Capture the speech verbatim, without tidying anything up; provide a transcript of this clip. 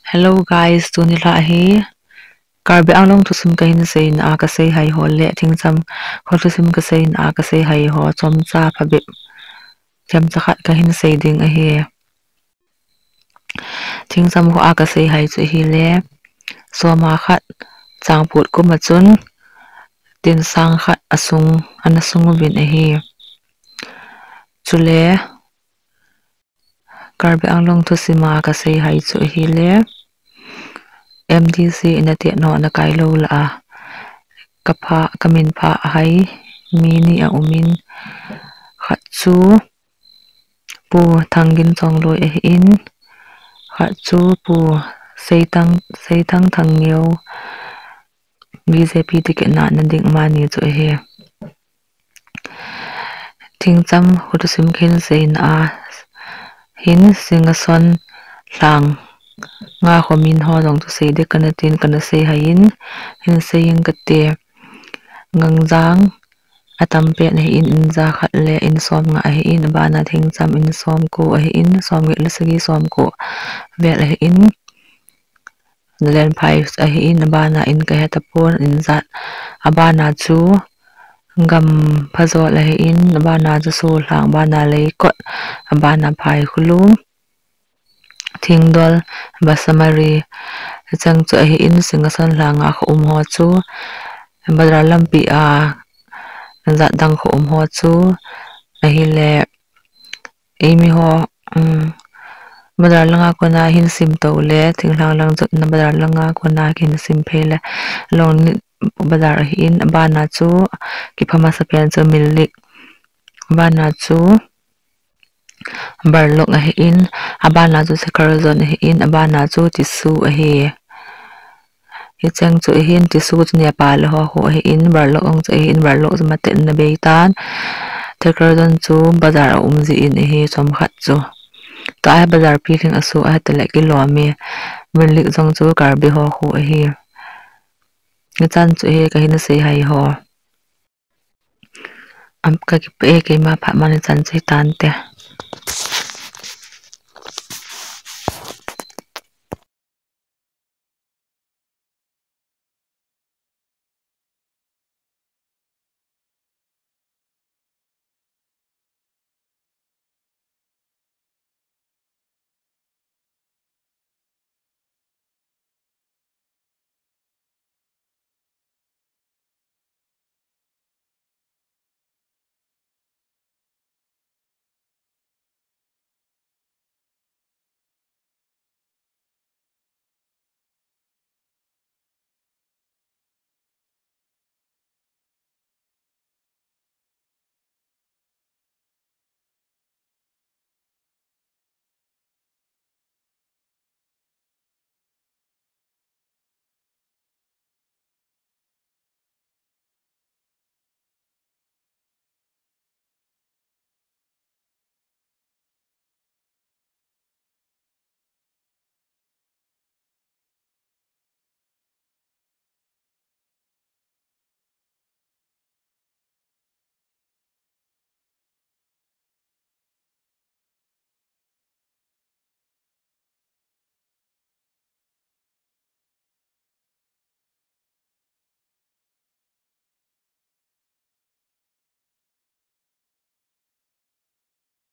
Hello guys, tuni la hi Karbi Anglong thusim kahin seina a kasei hai ho le thingcham kho thusim kaseina a kasei hai ho chomcha phabep chomcha khat kahin sei ding ahi. Thingcham kho a kasei hai chu ahile, soma khat changput kum a chun tin sang khat asung, ana sung uvin ahi. Chule Karbi Anglong thusim a kasei hai chu ahile, M D C in a tia no na kai lo la a, ka pha, ka min pha hai mi ni a umin, khat chu Pu Thangin Chongloi ahin, khat chu Pu Seithang, Seithang Thangeo, B J P ticket na na ding mani chu ahi. Thingcham kho thusim kahin seina a hin Singason lhang nga kho min ho jong chu sei ding kana tin kana sei hai in, hin sei in kate. Gangjang atam pen ahin, in ja khat le in som nga ahin, abana thingcham in som ko ahin, som get le sagi som ko vel ahin, Nalen Phai ahin, abana in kahe tapon, in jat abana chu Gam Phajol ahin, abana chu Solhang, abana Leikot, abana Phaikhulum, Thingdol, Basamari, chang chu ahin, Singason lhang a kho um ho chu, Bazar lampi a jat dang kho um ho chu ahile, eimi ho, um, Bazar langa kona hin sim to le, thinglhang lang jotna Bazar langa kona hin sim phei le, Longnit Bazar ahin, abana chu kipha masa pen chu Milik, abana chu Barlok ahin, abana chu Sekharjon ahin, abana chu Tisu ahi. Hicheng chu ahin, Tisu chu Nepal ho kho ahin, Barlok ong chu ahin, Barlok chu Matet na bei tan. Sekharjon chu Bazar a um ji in ahi, chomkhat chu. Tua hi Bazar pilhing asu ahi tale kilom e. Milik jong chu Karbi ho kho ahi. Hichan chu ahi kahin sei hai ho. Am ka kipe e, keima phat man hichan chu hitante.